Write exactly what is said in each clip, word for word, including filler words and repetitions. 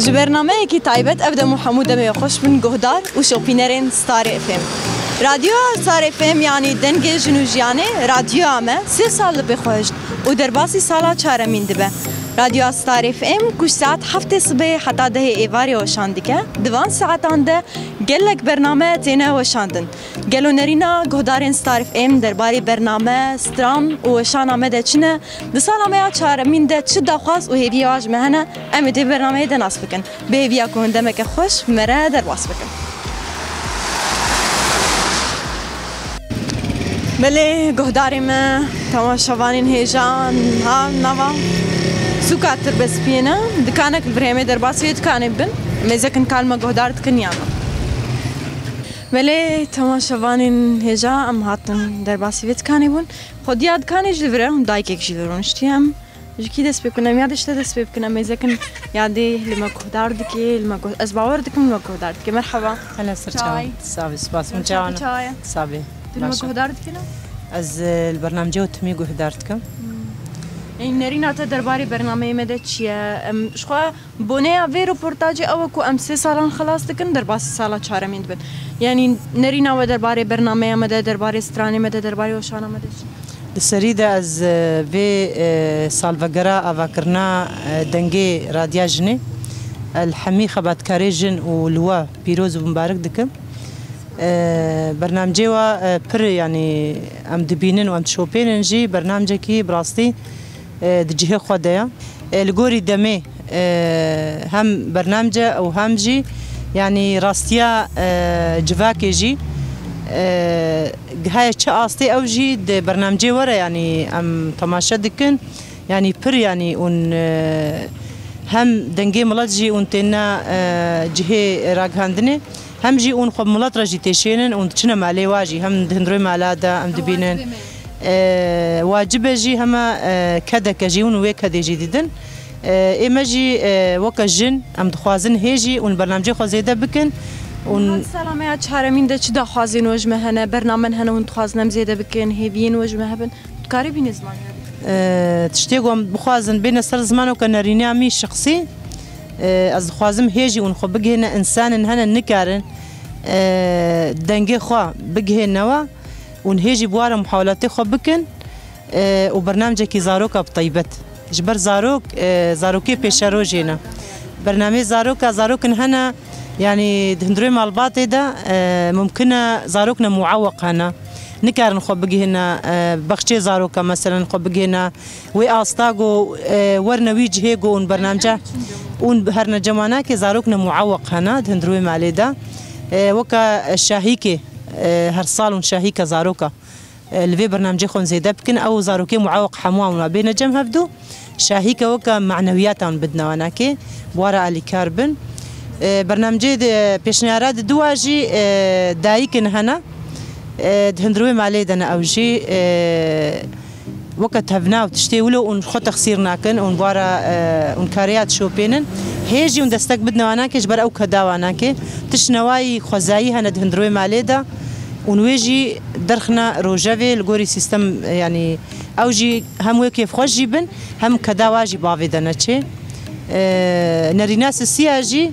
Ji bernameyekî taybet ev dem û hemû demê xweş bin guhdar û şopînerên Starê F M. Radyoya Starê F M, yanî dengê jin û jiyanê, radyoya me sê sal li pê xwe hişt û derbasî sala çaremîn dibe. Radyoya Starê F M ku ji saet heftê sibê heta dehê êvarê weşan dike, di van saetan de gelek bername têne weşandin. Gelo nerîna guhdarên Starê F M derbarê bername, stran û weşana me de çi ne? Di sala me ya çaremîn de çi daxwaz û hêviyê wa ji me hene? Em ê di vê bernameyê de nas bikin. Bi hêviya ku hûn demeke xweş bi me re derbas bikin. Belê, guhdarê me, temaşevanên hêja, niha nava sûka Tirbespiyê ne. Dikanek li vir heye, em ê derbasî wê dikanê bibin. Mêzekin kalma guhdar dikin ya ne? Belê, temaşevanên hêja, em hatin derbasî vê dikanê bûn. Xwediya dikanê jî li vir e, dayikek jî li rûniştiye. Em ji kî dest pê bikin? Em ya dê ji te dest pê bikin. Em mêzekin ya dê li me guhdar dikê, li me guh-, ez bawer dikim li me guhdar dikê. Merheba. Hele ser çawa. Çay. Sağ ol, spas. Min çawa ne? Çawa ye? Sağ ol. Tu li me guhdar dikî ne? Ez, e, li bernamcê we timî guhdar dikim. Hmm. Ê, nerîna te derbarê bernameyê me de çi ye? Em, ji xwe Boneya vê roportajê ew e ku em sê salan xelas dikin, derbasî sala çaremîn dibin. Yanî nerîna we derbarê bernameya me de, derbarê stranê me de, derbarê weşana me de çi? Di serî de ez, e, vê, e, salvegera avakirina, e, dengê Radya Jinê, el hemî xebatkarê jin û li we pîroz û mimbarik dikim. E, bernamcê we, e, pir, yanî em dibînin û em dişopênin jî bernamcekî bi rastî e, di cihê xwe de ye. E, li gorî demê, e, hem bernamce û hem jî, yanî rastiya, e, civakê jî, e, gihaye çi astê ew jî di bernamcê were, yanî em temaşe dikin. Yanî pir, yanî hûn, e, hem dengê milet jî hûn têne, e, cihê ragihandinê. Hem jî hûn xwe bi milet re jî têşênin, hûn diçine malê wa jî, hem di hundirê mala de em dibînin. Wacib e me. E, wacib e jî hema, e, kedeke jî hûn wê kedê jî didin. E, ê me jî, e, weke jin, em dixwazin hê jî hûn bernamcê xwe zêde bikin. Hûn Niha di sala me ya çaremîn de çi daxwazên we ji me hene, bernamen hene hûn dixwazin em zêde bikin, hêviyên we ji me hebin? Dikarî bînî zimanê me bî. E, tiştê ku em bixwazin bêne ser ziman weke nerîniya min şexsî. E, ez dixwazim hê jî hûn xwe bigihêne, însanên hene nikarin, e, dengê xwe bigihêne we, hûn hê jî bi wa re muhawelatê xwe bikin, e, û bernamcekî zaroka bi taybet. Ji ber zarok, e, zarokê pêşerojê ne. Bernameyê zaroka, zarokin hene, yanî di hundirê malbatê de, e, mumkin e zarok ne muaweq hene. Nikarin xwe bigihîne, e, baxçeyê zaroka, meselen xwe bigihîne wê asta ku, e, werne wî cihê ku hûn bernamce, hûn herne cem wan nake, zarok ne muaweq hene di hundirê malê de. E, weke şahîkê, e, her sal hûn şahîka zaroka, e, li vê bernamcê xwe zêde bikin, ew zarokê muaweq hemû wan bêne cem hevdû. Şahîke weke manewiyata wan bidine wanakê, bi wa re alîkar bin. E, bernamcê de pêşniyara di dua jî, e, dayikin hene, e, di hundirê malê de ne ew jî, e, weke tevna û tiştê wilo hûn xwe texsîr nakin, hûn bi wa re, e, hûn karê ya dişopênin. Hê jî hûn destek bidine wanakê ji ber ew keda wanakê. Tişt newayî xwezayî hene di hundirê malê de. Hûn wê jî derxine rojevê li gorî sîstem, e, yanî ew jî hem wê kêfxweş jî bin, hem keda wa jî bavê de neçê. E, nerîna sisiya jî,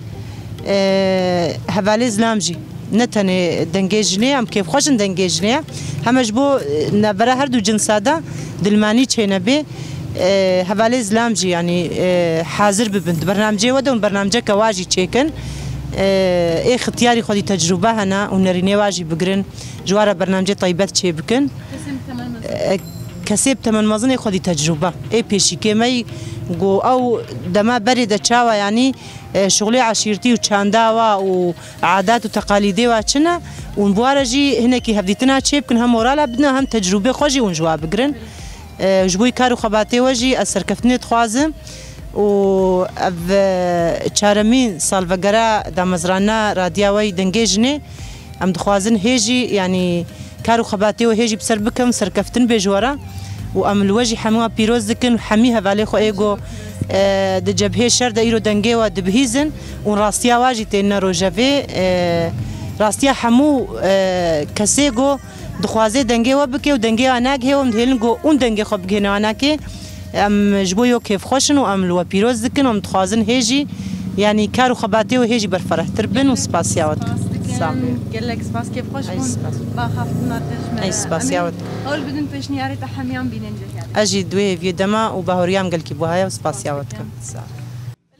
e, hevalê zilam jî. Ne tenê dengê jinê, em kêfxweş in dengê jinê ye. Heme ji bo, e, navbera her du cinsa de dilmanî çênebê, e, hevalê zilam jî, yanî, e, hazir bibin. Di bernamcê we de hûn bernamceke wa jî çêkin. E, ê xitiyarî xwedî tecrûbe hene û nerînê wa jî bigirin. Ji wa re bernamcê taybet çêbikin. Kesê bi temen mezin. E, kesê bi temen mezin ê xwedî tecrûbe. Ê pêşîkê me yî ku ew dema berê de çawa, yanî, e, şixulê eşîrtî û çanda wa û adat û teqalîdê wa çi ne? Û bi wa re jî hinekî hevdîtina çêbikin, hem morala bidin, hem tecrûbê xwe jî hûn ji wa bigirin. E, ji bo kar û xebatê we jî ez serkeftinê dixwazim. Û ev, e, çaremîn salvegera damezrana radiya we yî Dengê Jinê. Em dixwazin hê jî, yanî kar û xebatê we hê jî bi ser bikim, serkeftin bê ji we re. Û em li we jî hemû we pîroz dikin, hemî hevalê xwe ê ku, e, di cebhê şer de îro dengê we dibihîzin û rastiya wa jî têne rojevê, e, rastiya hemû, e, kesê ku dixwaze dengê we bike û dengê we nagihê we, em dihêlin ku hûn dengê xwe bigihêne wanakê. Em ji bo yo kêfxweş in û em li we pîroz dikin û em dixwazin hê jî, Yanî kar û xebatê wê hê jî berferehtir bin û spasiya we dikim. Spas dikim. Sağ ol. Gelek spas, kêfxweş Ey bûn. spas. Baxaftina te ji me Ey re. spasiya Em we dikim. Hewl bidin pêşniyarê te hemiyan bînin cihê. Ez jî di wê hêviyê de me û bahoriyam gelkî buhaya û spasiya we dikim. Sağ ol.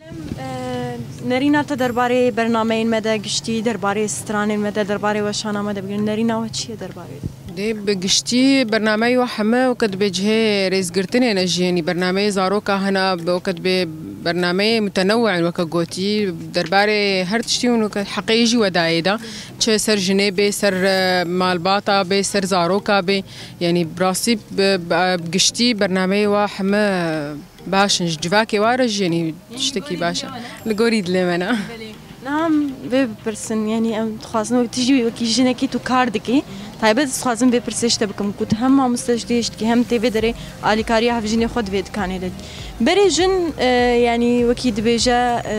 Belê, e, nerîna te derbarê bernameyên me de giştî, derbarê stranên me de, derbarê weşana me de bigrin. Nerîna we çi ye derbarê? Dê bi giştî bernameyê we heme weke dibê cihê rêzgirtinê ne jî, yanî bernameyê zaroka hene, weke dibê bernameyê mutenewî in weke gotî, derbarê her tiştî hûn weke heqê jî we dayê de. Çi ser jinê bê, ser, e, malbata bê, ser zaroka bê. Yanî bi rastî bi, bi, bi giştî bernameyê we heme baş in. Ji civakê we re jî yanî tiştekî baş e. Li gorî dilê me ne. Belê. Niha em vê bipirsin, yanî em dixwazin wek tu jî wekî jinekî tu kar dikî. Taybet ez dixwazim vê pirsê ji te bikim ku tu hem mamoste ji dê dikî hem tê vê derê alîkariya hevjînê xwe di vê dikanê de dikî. Berê jin, e, yanî wekî dibêje, e,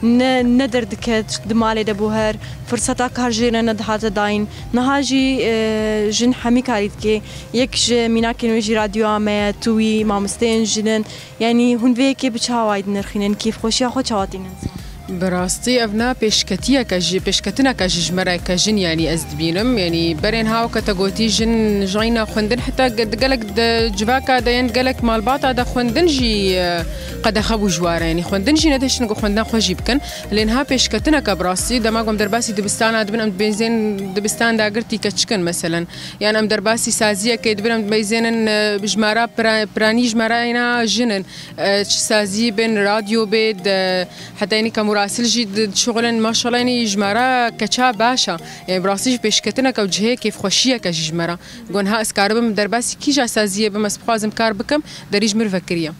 ne, ne derdike di malê de bû her, firseta kar jê re nedihate dayîn. Niha jî, e, jin hemî karî dike. Yek ji mînakên wê jî radyoya me ye, tu wî, mamosteyên jin in. Yanî hûn vê yekê bi çi awayî dinirxînin, kêfxweşiya xwe çawa tînin ziman? Bi rastî ev ne pêşketiyeke jî, pêşketineke jî ji me re ke jin, yanî ez dibînim. Yanî berên ha weke te gotî jin jayîna xwendin, heta ge-, di gelek de civaka de yên gelek malbata de xwendin jî, e, qedexe bû ji we re. Yanî xwendin jî nedihiştin ku xwendina xwe jî bikin. Lê niha pêşketineke bi rastî, dema ku em derbasî dibistana dibin, em dibêzên dibistan dagirtî keçik in, meselen. Yan em derbasî saziyekê dibin, em dibêzênin, e, jimara pira-, piranî jimarayêna jin in. E, çi sazî bin, radyo bê, de, heta yanî kemûrasil jî di, dişuxulin, maşallah, yanî jimara keça baş e. Yanî bi rastî jî pêşketineke û cihê kêfxweşiyeke jî ji me re. Got, niha ez karibim derbasî kîja saziyê bim, ez bixwazim kar bikim, derî ji min vekiriye.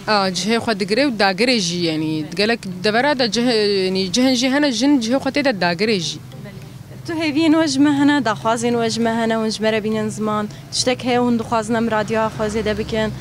A, cihê xwe digire û dagirê jî, yanî gelek devera de cih-, yanî cihên jî hene, jin cihê xwe tê de dagirê jî. Tu hêviyên we ji me hene, daxwazên we ji me hene, hûn ji me re bînin ziman. Tiştek heye hûn dixwazin em radyoya xwe zêde bikin.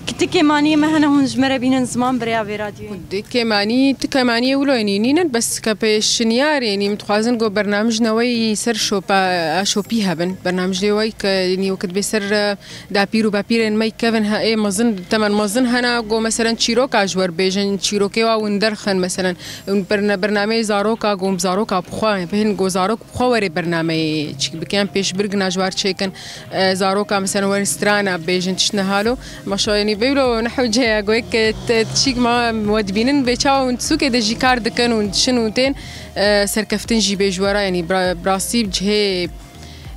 Ki ti kêmaniyê me hene, hûn ji me re bînin ziman bi rêya vê radyoyê. Di kêmanî, ti kêmaniyê wilo yanî nînin, bes ke pêşniyar, yanî em dixwazin ku bernamij neweyî ser şopa, a şopî hebin. Bernamijê wayî ke, yanî wekit bê ser, e, dapîr û bapîrên me kevin he, ê mezin, temen mezin hene, ku meselen çîroka ji we re bêjin, çîrokê wa hûn derxin, meselen, hûn berne-, bernameyê zaroka, ku hûn bi zaroka bi xwe, bihên ku zarok bi xwe were bernameyê çîk bikin, pêşbirgina ji we re çêkin, e, zaroka, meselen, werin strana bêjin, tişt nehalo. Maşallah, yanî, veylo ne hewce ye, ku yek, e, te-, çîk ma we dibînin, vê çawa hûn sûkê de jî kar dikin, hûn diçin, hûn tên, e, serkeftin jî bê ji we re, yanî, bira-, bi rastî cihê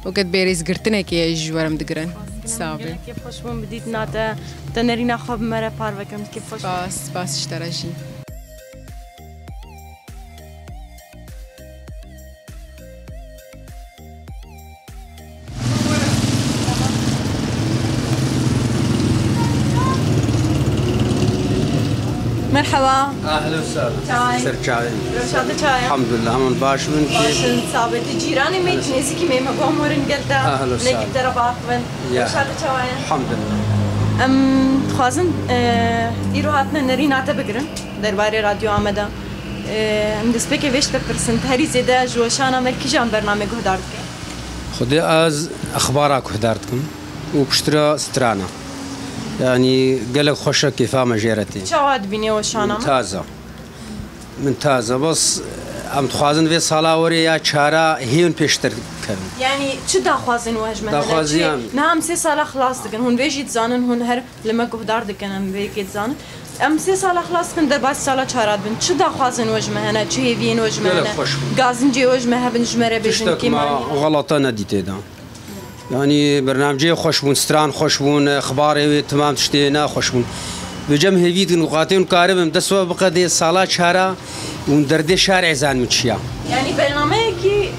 Wekî bêrîzgirtinekê ji we re em digirin. Sağ be. Gelek kêfxweş bûm bi dîtina te. Te nerîna xwe bi me re parve kirin. Kêfxweş bûm. Spas, spas ji te re jî. Merhaba. Ahlen we sahlen. Çawa ye? Ser çawa ye? Rewşa te çawa ye? Elhamdulillah, hemen baş bin. Baş in, sağ be. Tu cîranê me yî, tu nêzîkî me yî, me got em werin gel te, ahlen we sahlen, negî te re biaxivin. Ya. Rewşa te çawa ye? Elhamdulillah. Em dixwazin, e, îro hatine nerîna te bigirin derbarê Radyo Ameda. E, em destpêkê vê ji te pirsin. Tu herî zêde ji weşana me kîjan bername guhdar dike? Xwedê ez exbara guhdar dikim û piştre strana. Yanî gelek xweş e, kêfa me jê re tê. Çawa dibînî weşana me? Mimtaz e. Mimtaz e. Bes em dixwazin vê sala werê ya çara hêvin pêştir kevin. Yanî çi daxwazên we ji me hene? Daxwaziyan. Çi? Niha em sê sala xilas dikin. Hûn vê jî dizanin, hûn her li me guhdar dikin, em vê yekê dizanin. Em sê sala xilas dikin, derbasî sala çara dibin. Çi daxwazên we ji me hene? Çi hêviyên we ji me hene? Gelek xweş bûn. Gazincê we ji me hebin, ji me re bêjin. Tiştek ma xelata nedî tê de. Yanî bernamecê xweş bûn, stran xweş bûn, xebarê wê, temam tiştê ne xweş bûn. Vêcem hêvî dikin, xatê hûn karibin dest we biqedê sala çara hûn derdê şarê zanin min çiya. Yanî bernameyekî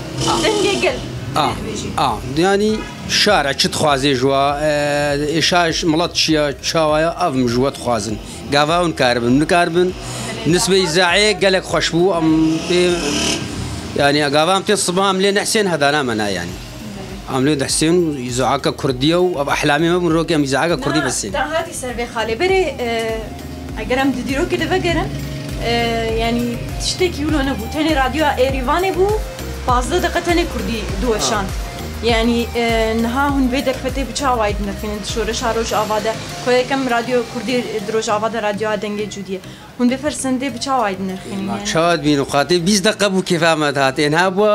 dengê gel. A, dibêjî. A, yanî şara çi dixwazê ji we, e, êşa milet çiya, çawa ye, ev min ji we dixwazin. Gava hûn karibin, nikaribin. Nisbê îzaeyê gelek xweş bû, em pê, yanî gava em tê siba em lê nehsên hedana me ne yanî. Em lê dehsên û îzaaka kurdî ye û ev ehlamê me bûn, rokê em îzaaka kurdî besên. Te hatî ser vê xalê. Berê, e, eger em di dîrokê de vegerin, e, yanî tiştekî wilo nebû. Tenê radyoya Êrîvanê bû, pazdeh deqe tenê kurdî diweşand. Yanî, e, niha hûn vê derfetê bi çi awayî dinirxînin di şoreşa Rojava de? Ku yekem Radyo Kurdî di Rojava de radyoya Dengê Cûdî ye. Hûn vê fersendê bi çi awayî dinirxînin Ma yani? Çawa dibînin, xatê bîst deqe bû kêfa me dihat. Ên ha bû,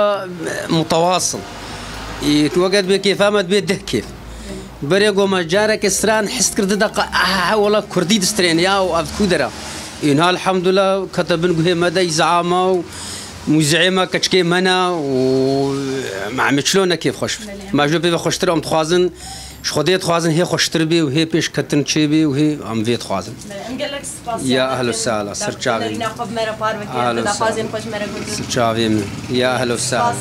e, mutewasıl. Ê, tu weke dibê kêfa me dibê deh kêf. Berê ku me careke stran his kir, di deqa, ah, wela kurdî distrên ya û ev ku dera. Ê, niha elhamdulillah kete bin guhê me de îzama û muzeyê me keçikê me ne û me, me çilo ne kêf xweş bî. Belê. Me ji pê ve xweştir em dixwazin, ji Xwedê dixwazin hê xweştir bî û hê pêşketin çêbî û hê em vê dixwazin. Belê, em gelek spas Ya ehlo sehla, ser çavê me. Nexwe bi me re parve kir, Ehlo sehla. Daxwazên xweş me re gotin. Ser çavê me. Ya ehlo sehla. Spas.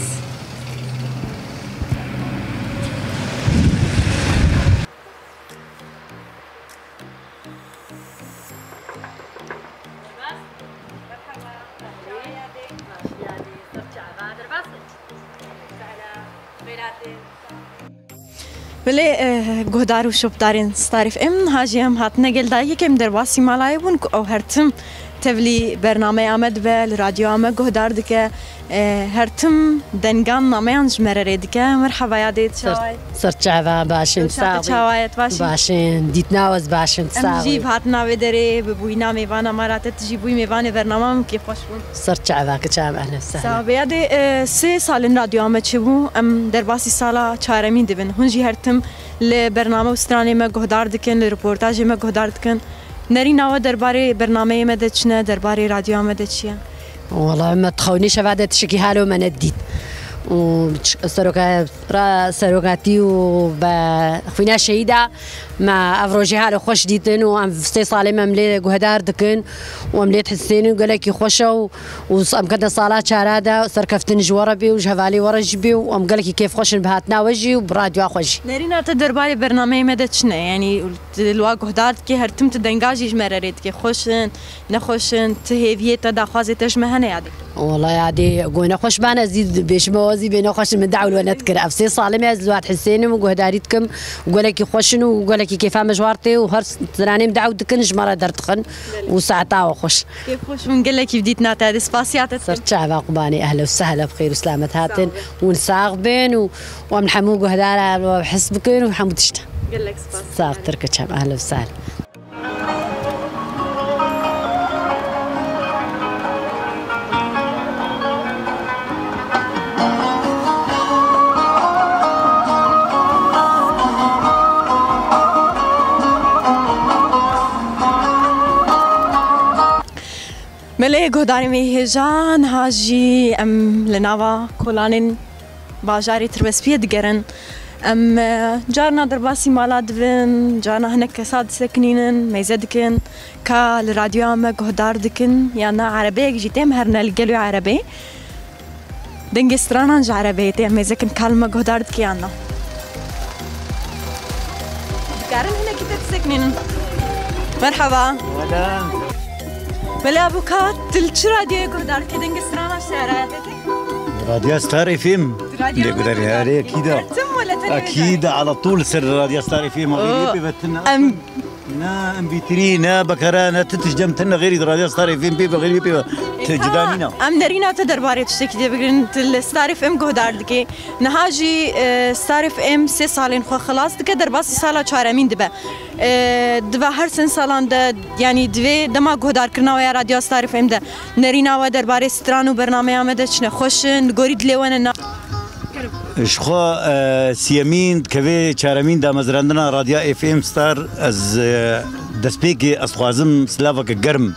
Belê, eh, guhdar û şopdarên Star F M, niha jî em hatine gel dayikê, em derbasî malayê bûn ku ew her tim tevlî bernameya me dibe, li radyoya me guhdar dike, eh, her tim dengan nameyan ji me re rê dike. Merheba yadê, Ser, çawa ye? Ser çava, başin, Ew çawa sağ te çawa ye, tu baş î? Başin, dîtna wez başin, Em sağ jî ol. Bi hatina vê derê, bi bûyîna mêvana me re te, tu jî bûyî mêvanê bernama min, kêfxweş bûn. Ser çava, kiçam, ehlen sehlen. Sağ be. Yadê, e, sê salên radyoya me çêbû. Em derbasî sala çaremîn dibin. Hûn jî her tim li bername û stranê me guhdar dikin, li reportajê me guhdar dikin. Nerîna we derbarê bernameyê me de çi ne, derbarê radyoya me de çi ye? Wala me dixewnî şeva de tiştekî halo me nedît. Û ç-, seroka ra-, serokatî û be xwîna şehîda me ev rojê halo xweş dîtin û em sê salê me em lê guhdar dikin û em lê dihesênin, gelekî xweş e û Û em kete sala çara de, serkeftin ji we re bê û ji hevalê we re jî bê û em gelekî kêfxweş in bi hatina we jî û bi radyoya xwe jî. Nerîna te derbarê bernameyê me de çi ne? Yanî tu li wa guhdar dikî, her tim tu denga jî ji me re rê dikî. Xweş in, nexweş in, ti hêviyê te, daxwazê te ji me hene yadê? Wela yadê, go nexweş bane, ez dî bêşime we zî bê nexweş in, min dewil we nedikir. Ev sê salê me ez li wa dihesênim û guhdarî dikim. Gelekî xweş in û gelekî kêfa me ji war tê û her stranê em dew dikin, ji me re derdixin û saeta we xweş. Kêfxweş bûn, gelekî bi dîtina te de spasiya te dikim. Ser çava qubanê, ehla û sehla, bi xêr û selamet hatin. Sağ ol. Hûn sax bin û, û em hemû guhdara we his bikin û hemû tişta. Gelek spas. Saxtir kiçem, ehla û sehla. Belê guhdarê me yê hêja, niha jî em li nava kolanên bajarê Tirbespiyê digerin. Em, e, carna derbasî mala dibin, carna hinek kesa disekinînin, mêze dikin, ka li radyoya me guhdar dikin, yan na erebeyek jî tê, em herine li gel wê erebeyê. Dengê stranan ji erebeyê tê, em mêze kin ka li me guhdar dike yan na. Dikarin hinekî te disekinînin. Merhaba. Selam. Belê abû ka, tu li çi radyoyê guhdar dike, dengê strana ji te re tê? Radya Star F M. Radya Lê gudarî, gudarî. Erê, ekîda. Her tim wele tenê Ekîda, ala tûl ser Radya Star F M. Oo. Pê ve tine. Em Ne M P three, ne bekara, ne titiş cem tine, xêrî Radya Star F M pê ve, xêrî pê ve. Te cida nîna. Em nerîna te derbarê tiştekî dê bigirin, tu li Star F M guhdar dikê. Niha jî, e, Star F M sê salên xwe xilas dike, derbasî sala çaremîn dibe. E, diva her sê salan de, yanî divê dema guhdarkirina we ya Radyoya Star F M de, nerîna we derbarê stran û bernameya me de çi ne? Xweş in, li gorî dilê we ne, na? Ji xwe, e, siyemîn dikeve çaremîn damezrandina Radya F M Star, ez, e, destpêkê ez dixwazim silaveke germ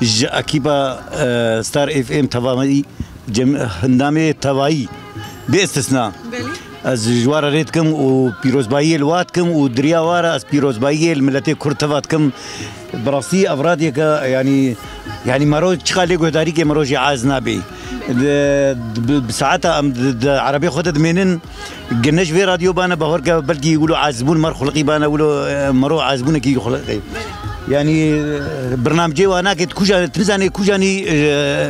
ji ekîpa, e, Star F M tevayî, cem-, hindamê tevayî, bê istisna. Belê. Ez ji wa re rê dikim û pîrozbayiyê li wa dikim û di riya wa re ez pîrozbayiyê li miletê Kurd teva dikim. Bi rastî ev radyeke, yanî, yanî mero çiqa lê guhdarîkê mero jî ez nabê. Di, di, bi, bi saeta em di, di erebê xwe de dimênin, gine ji vê radyo bane, bahor ke belkî wilo azbûn mer xuliqî bane, wilo, e, mero azbûnekî xuliqî. Yanî, e, bernamcê wa nake, tu kuja, tu nizanê kujanî, e,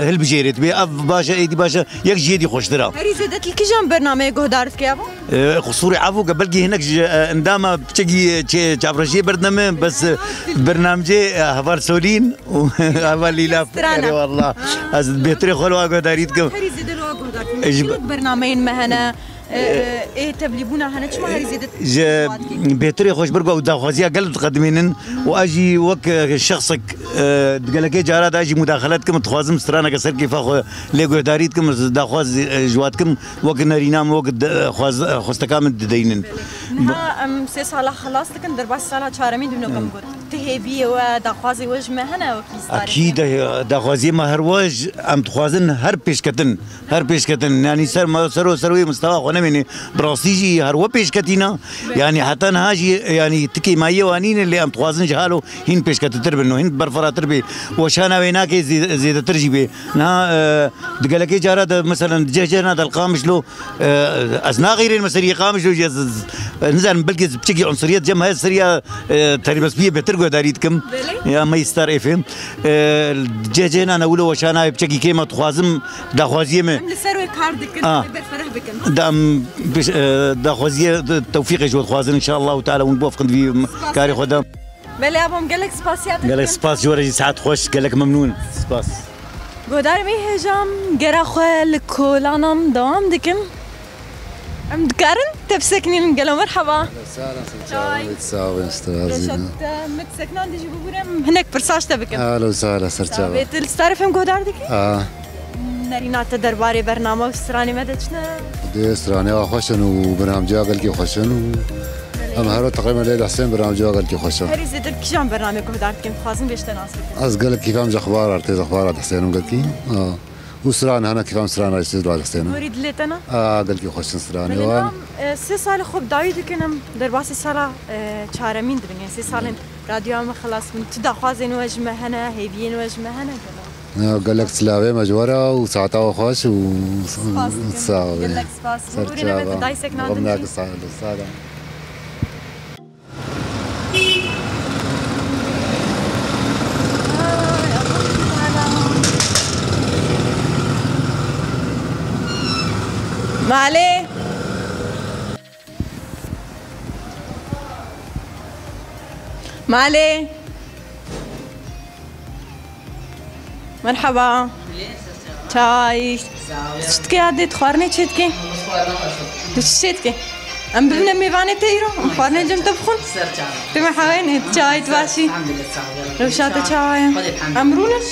hilbijêrê. Dibê ev baş e, êdî baş e, yek ji yê dî xweştir e. Herî zêde tu li kîjan bernameyê guhdar dikî, abo? E, qusûrê evo ke belkî hinek ji, e, endama piçekî, e, çê, çavrejiyê berdine min, bes, e, bernamcê, e, heval Solîn û heval Lîla. Strana. Erê wallah. Ha. Ez bêhtirê xwe li wa guhdarî dikim. Herî zêde li wa guhdar dikim. E, ji Çi wek bernameyên me hene, Ê, ê tevlîbûna hene, çima herî zêde Ji bêtirê xweş bir ku ew daxwaziya gel diqedimînin û ez jî wek, e, şexsek, e, di gelekê cara de ez jî mudaxelet kim, dixwazim straneke ser kêfa xwe lê guhdarî dikim, daxwaz, e, ji wa dikim, wek nerîna min, wek de-, xwaz-, xwesteka min dideynin. Niha em sê sala xelas dikin, derbasî sala çaremîn dibin, wek em got. Ti hêviyê we, daxwazê we ji me hene wekî starê? Akîd, e, daxwaziyê me her we ji, em dixwazin her pêşketin. Her pêşketin, yanî ser me, ser û ser wê mistewa xwe nemêne. Bi rastî jî her we pêşketîna. Yanî heta niha jî, yanî ti kêmayiyê wan nîne, lê em dixwazin ji halo hîn pêşketîtir bin û hîn berfiratir bê. Weşana wê nake zê-, zêdetir jî bê. Niha, e, di gelekê cara de, meselen, di cih cihna de li Qamişlo, e, ez naxîrên me seriyê Qamişlo jî, ez, ez, ez nizanim, belkî piçekî unsuriyet cem heye, seriya, e, terbestbiyê bêtir guhdarî dikim. Belê. Ya me Star F M. E, cih cihna ne wilo weşana wê piçekî kêm e, dixwazim Daxwaziyê me. Em li ser wê kar dikin, Ah. em ê berfireh bikin. Da em biş-, e, daxwaziyê de tewfîqê ji we dixwazin, înşallah Teala hûn biwefqin di vî Spas. karê xwe de. Belê abam, gelek spasiya te Gelek dikim. spas ji we re jî, saet xweş, gelek memnûn. Spas. Guhdarê me hêja em gera xwe li kolanan dewam dikin. Em dikarin tepsek nînin, gelo merheba. Sağ olun, sağ olun, sağ olun, Reşat, e, min seknan dijî bibûrem, hinek pirsaş te bikim. Ahlan, sağ olun, ser çava. Sağ ol. Tu li Star F M guhdar dikî? Ha. Nerîna te derbarê bername û stranê me de çi ne? Dê stranê wa xweş in û bernamciya gelkî xweş in û em her teqrîben lê dehsên bernamciya gelkî xweş in. Herî zêde kîjan bername guhdar dikin, dixwazim bêj te nas bikin. Ez gelek kîfam ji exbarar tê, ji exbarar dehsênim gelkî. Ha. Û stran hene, kîfam stran rayştê dua destêne. Gorî dilê te ne? A, gelkî xweşin stranê Belê wan. Nam, e, sê salê xwe bi dawî dikin, em derbasî sala, e, çaremîn dibin. Yani sê salên radyoya me xelas bin. Tu daxwazên we ji me hene, hêviyên we ji me hene gelo? Ya, gelek silavê me ji we re û saeta we xweş û Spas dikim. Sağ ol. Gelek spas. Ser Bûrî ne çava. Ve tu dayî seknandin Xemnaki jî. Sağ ol. Sağ ol. Malê. Malê. Merheba. Çay. Çi dike ya dê, xwarinê çê dike? Tu çi çê dike? Em bibine mêvanê te îro. Em xwarinê cem te bixwin. Tu me hewenê çay, tu başî. Rewşa te çawa ye? Em rûnin.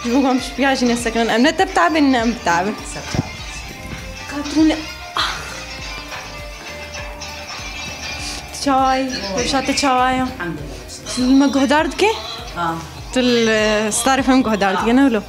Ji bo ku em şpiya jî nesekinin. Em ne te bitabin, ne em bitabin. Katrûne. Ah. Tu çawa ye? Rewşa te çawa ye? Tu li me guhdar dike? Ha. Tu li Star F M guhdar dike, ne wilo?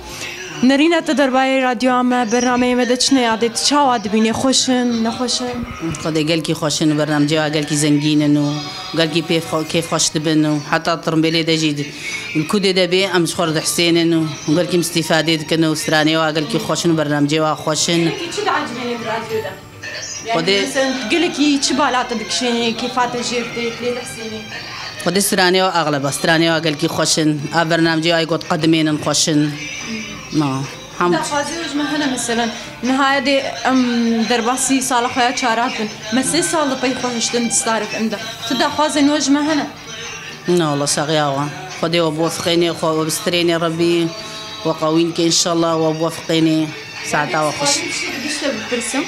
Nerîna te derbarê radyoya me, bernameyê me de çi ne ya dê? Tu çawa dibînî? Xweş in, nexweş in? Xwedê gelkî xweş in, bernamecê wa gelkî zengîn in û gelkî pê xwe-, kêfxweş dibin û heta tirmbêlê de jî di-, li ku dê de bê em ji xwe re dihsênin û gelkî îstîfadê dikin û stranê wa gelkî xweş in û bernamecê wa xweş in. Gelekî çi diecibîne di radyo de? Yani Xwedê mesela gelekî çi bala te dikişênê, kêfa te jê re tê, lê dehsênê? Xwedê stranê wa axleba, stranê wa gelkî xweş in. A bernamecê wa got qedimênin xweş in. Na, hemd. Daxwazê we ji me hene mesela. Niha dê em derbasî sala xwe ya çarat bin. Me sê sal li pey xwe hiştin di Star F M de. Tu daxwazên we ji me hene? Na wala saxiya wan. Xwedê we biwefiqênê, xwe we bistrênê Rebbî, we qewîn ke înşallah we biwefiqênê. Saeta we xweş. Dixwazim tiştekî ji te bipirsim.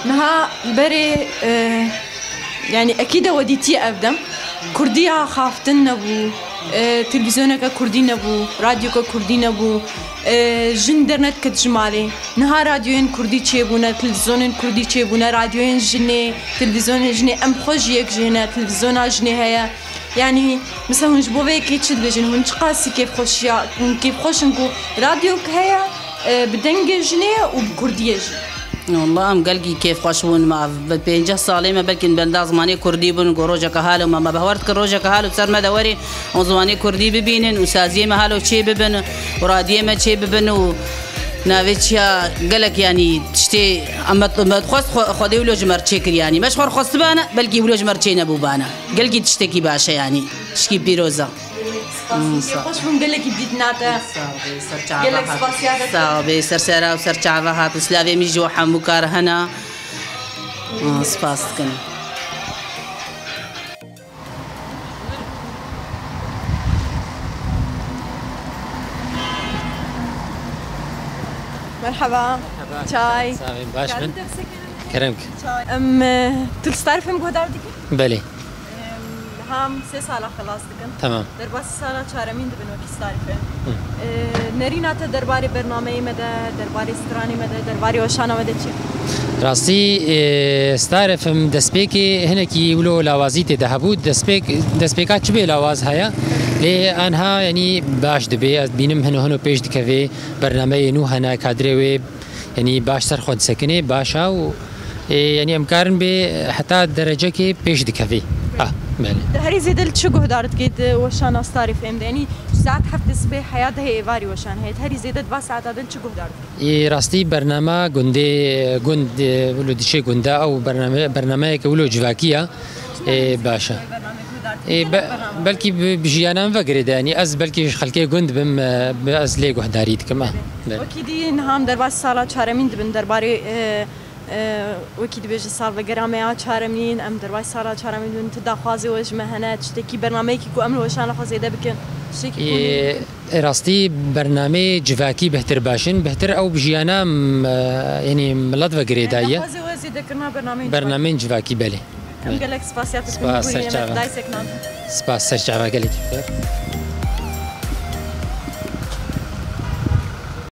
Niha berê, e, yani ekîde we dîtiye ev dem. Kurdiya xaftin nebû, e, televîzyoneke kurdî nebû, radyoke kurdî nebû, e, jin dernet ket ji malê. Niha radyoyên kurdî çêbûne, televîzyonên kurdî çêbûne, radyoyên jinê, televîzyonên jinê, em xwe jî yek jê ne, televîzyona jinê heye. Yani, mesela hûn ji bo vê yekê çi dibêjin? Hûn çiqasî kêfxweşiya, hûn kêfxweş in ku radyok heye, e, bi dengê jinê û bi kurdiyê jî? Wallah, em gelkî kêfxweş bûn. Me bi pênceh salê me belkî benda zimanê kurdî bûn, ku rojeke halo me, me bawer dikin rojeke halo ser me de werê, û zimanê kurdî bibînin û saziyê me halo çê bibin û radiyê me çê bibin û navê çiya gelek, yanî tiştê em me, me dixwest xwe, Xwedê wilo ji me re çê kir, yanî me ji xwe re xwestibane, belkî wilo ji me re çê nebûbane. Gelkî tiştekî baş e, yanî tişkî pîroz e. Spas. Hmm, sağ ol. Xweş bûm, gelekî dîtina te. Sağ ol, ser çava Gelek hat. Spasiya te. Sağ ol, ser sera û ser çava hat û silavê min ji we hemû kar hene. Hmm, spas dikin. Merhaba. Merhaba. Çay. Sağ olun, baş Karin bin. Tepsek Kerem. Em, e, tu li Star F M guhdar dikin? Belê. Em, Ham sê sala xelas dikin. Tamam. Derbasî sala çaremîn dibin wekî Star F M. Hı. E, nerîna te derbarê bernameyê me de, derbarê stranê me de, derbarê weşana me de çi? Rastî, e, Star F M destpêkê hinekî wilo lawazî tê de hebû. Destpêk, destpêka çi bê lawaz heye? Lê anha, yanî, baş dibê. Ez dibînim hino hino pêş dikevê. Bernameyê nû hene, kadrê wê, yanî, baş ser xwe disekinê, baş a û, e, yanî, em karin bê heta derecekê pêş dikevê. Ah, belê. Te herî zêde li çi guhdar dikî di weşana Star F M de? Yanî saet heftê sibê heya dehê êvarî weşan heye. Te herî zêde di va saeta de li çi guhdar dikî? Ê, rastî bernama gundê, gund, e, wilo diçê gunda ew bername, bernameyeke wilo civakî ya. Ê, baş e. Ê, be, belkî bi, bi jiyana min ve girêde, yanî ez belkî ji xelkê gund bim, e, bi ez lê guhdarî dikim. Ah, be. Wekî dî niha em derbasî sala çaremîn dibin derbarê, e, e, wekî dibêje salvegera me ya çaremîn, em derbasî sala çaremîn dibin, tu daxwazê we ji me hene, tiştekî bernameyekî ku em li weşana xwe zêde bikin, tiştekî ku Ê, rastî bernameyê civakî bihtir baş in, bihtir ew bi jiyana, m, e, yanî milet ve girêdaye. Daxwazê we zêdekirina bernameyên Bernameyên civakî, belê. Em gelek spasiya te Spas, dikin, serçava. Daysekna din. Spas, serçava gelekî xêr.